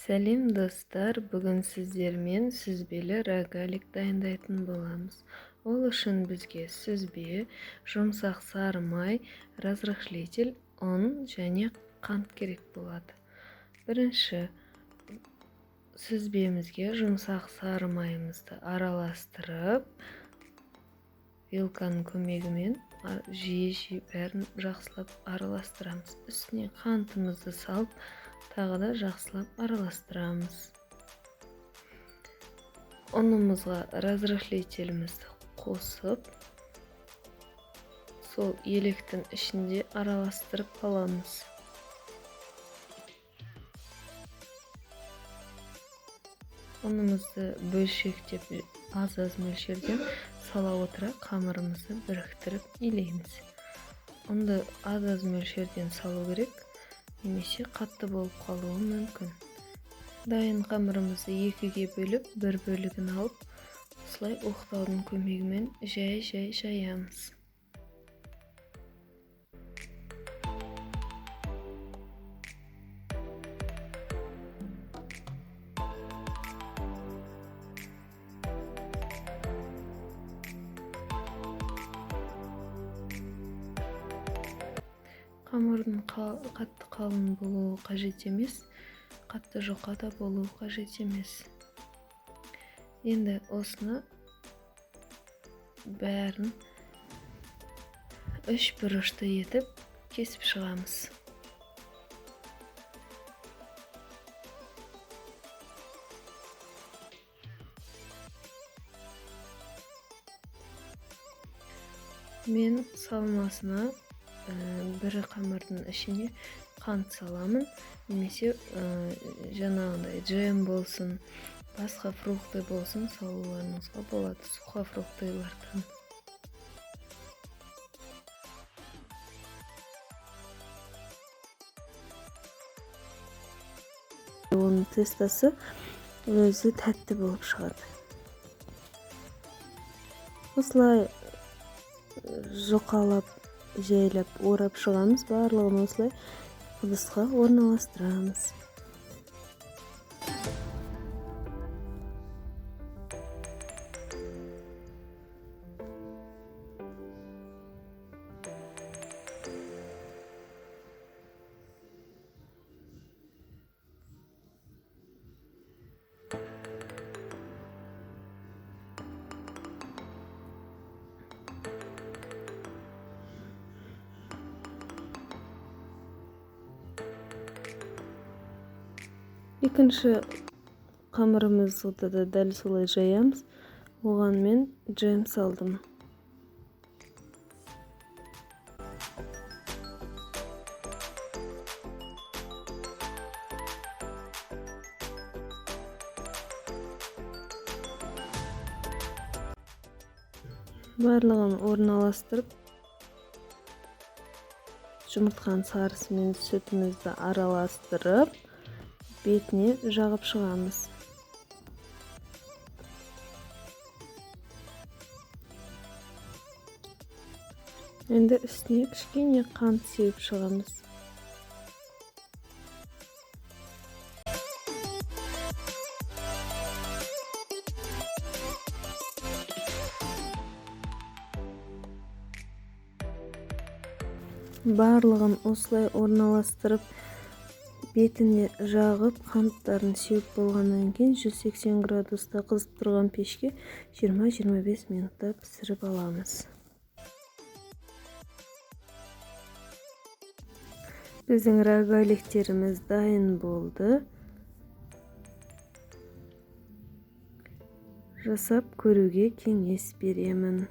Сәлем, достар! Бүгін сіздермен сүзбелі рогалик дайындайтын боламыз. Ол үшін бізге сүзбе, жұмсақ сары май, разрыхлитель, ұн және қант керек болады. Бірінші сүзбемізге жұмсақ сары майымызды араластырып, вилканың көмегімен жиі-жиі бәрін жақсылап араластырамыз. Үстіне қантымызды салып, тағы да жақсылап араластырамыз. Ұнымызға разрыхлителімізді қосып, сол електің ішінде араластырып аламыз. Ұнымызды бөлшектеп, аз-аз мөлшерден сала отыра қамырымызды біріктіріп илейміз. Ұнды аз-аз мөлшерден салу керек, немесе қатты болып қалуы мүмкін. Дайын қамырымызды екіге бөліп, бір бөлігін алып, осылай оқтаудың көмегімен жай-жай жаямыз. Қамырдың қатты қалың болуы қажет емес, қатты жұқа да болуы қажет емес. Енді осыны бәрін үш бұрышты етіп кесіп шығамыз. Мен салмасына бір қамырдың ішіне қант саламын, немесе жаңағындай джем болсын, басқа фрукты болсын салуларыңызға болады, сухофруктылардан. Оның тестасы өзі тәтті болып шығады. Осылай жұқалап, жайлап орап шығамыз, барлығын осылай ыдысқа орналастырамыз. Екінші қамырымызды да дәл солай жаямыз. Оған мен джем салдым. Барлығын орналастырып, жұмыртқаның сарысымен сүтімізді араластырып, бетіне жағып шығамыз. Енді үстіне кішкене қант сеуіп шығамыз. Барлығын осылай орналастырып, бетіне жағып, қанттарын сеуіп болғаннан кейін 180 градуста қызып тұрған пешке 20-25 минутта пісіріп аламыз. Біздің рогаликтеріміз дайын болды. Жасап көруге кеңес беремін.